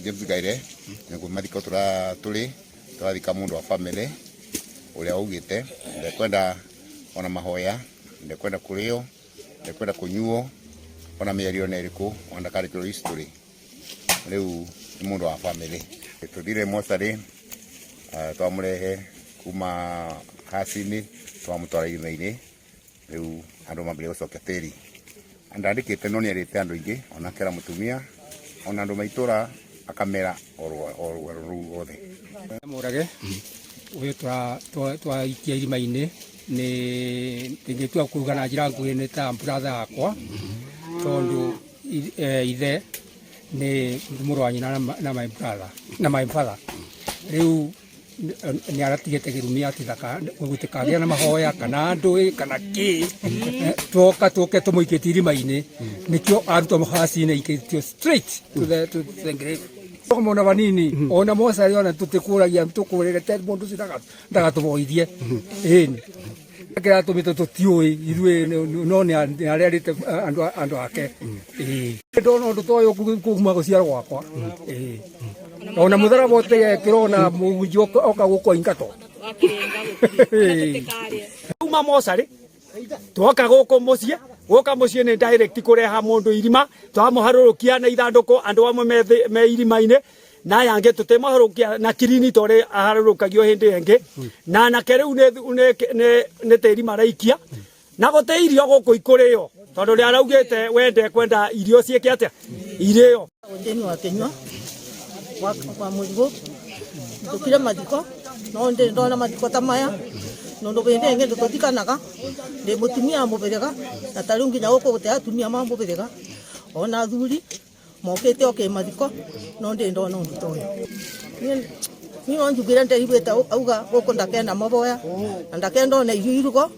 James Ngaire nĩguo mathiko tũrĩ tũrathika mũndũ wa family ũrĩa augĩte ndekwenda ona mahoya, ndekwenda kũrĩo, ndekwenda kũnyuo ona mĩario ona ĩrĩkũ, ona ndakarĩkĩrwo history. Rĩu nĩ mũndũ wa family. Tũthire mocarĩ, twamũrehe kuma haci-inĩ, twamũtwara irima-inĩ. Rĩu andũ mambĩrĩria gũcokia tĩri. Ndandĩkĩte no nĩarĩte andũ aingĩ, ona akera mũtumia, ona andũ ma itũra akamera o rũu othe. Mũrage ũyũ twaikia irima-inĩ nĩ ingĩtua kuga na njĩra nguhĩ nĩ ta brother yakwa, tondũ ithe nĩ mũrũ wa nyina na my brother na my father. Rĩu nĩ aratigĩte kĩrumi atĩ gũtikagĩa na mahoya kana ndũĩ kana kĩ. Twoka tũke tũmũikĩtie irima-inĩ, nĩkĩo arutwo haci-inĩ aikĩtio straight to the grave. Mona vanini ona mocarĩ ona tũtikũragia tũkũrĩre mũndũ ũcio ndagatũboithie. Ĩni kĩratũmĩte tũtiũĩ ithuĩ, no nĩ arerĩte andũ ake. Ĩĩ, ndona ũndũ ta ũyũ kuma gũciarwo gwakwa. Ĩĩ, ona mũtharaba ũtegekĩrwo na mũhunjia oka gũkũ aingatwo. Uma mocarĩ twoka gũkũ mũciĩ, gũka mũciĩ nĩ direct kũreha mũndũ irima, twamũharũrũkia na ithandũkũ. Andũ amwe me irima-inĩ na aya angĩ tũtimũharũrũkia na kirini ta ũrĩa aharũrũkagio hĩndĩ ĩngĩ. Na anake rĩu nĩ tĩri maraikia na gũtĩ irio gũkũ ikũrĩo, tondũ nĩ araugĩte wende kwenda irio ciĩke atĩa irĩo. Jane wa Kinyua wa Mũrigũ, ndũkire mathiko no ndĩ ndona mathiko ta maya nundu bindi ingi ndituthikanaga. Ndi mutumia wa mubiriga, na ta riu nginya guku gute atumia ma mubiriga ona athuri mokite o kimathiko, no ndi ndona undu ta uyu. Ni no njugire ndeiguite auga guku ndakenda maboya na ndakenda ona irio irugo,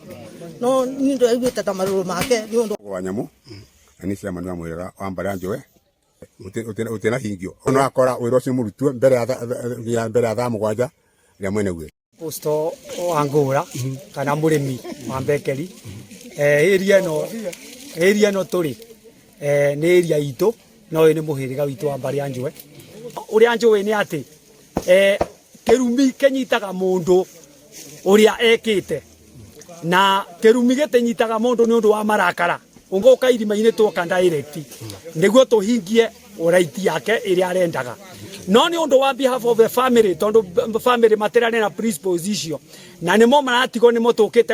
no ni ndeiguite ta maruru make ni undu wa nyamu na ni chairman wa mwirega wa mbare ya Njũe utena hingio no akora wira ucio murutwe mbere ya mbere ya thaa 7 ria mwene ugire. Posto wa ngũra kana mũrĩmi wa Mbekeri, area ĩno, area ĩno tũrĩ nĩ area itũ, no ũyũ nĩ mũhĩrĩga witũ wa mbarĩ ya Njũe. Ũrĩa njũĩ nĩ atĩ kĩrumi kĩnyitaga mũndũ ũrĩa ekĩte, na kĩrumi gĩtinyitaga mũndũ nĩ ũndũ wa marakara. Ũngũka irima-inĩ twoka direct nĩguo tũhingie right yake ĩrĩa arendaga, no nĩ ũndũ wa behalf of the family, tondũ family matirarĩ na principles icio na nĩmo maratigwo nĩmo tũkĩte.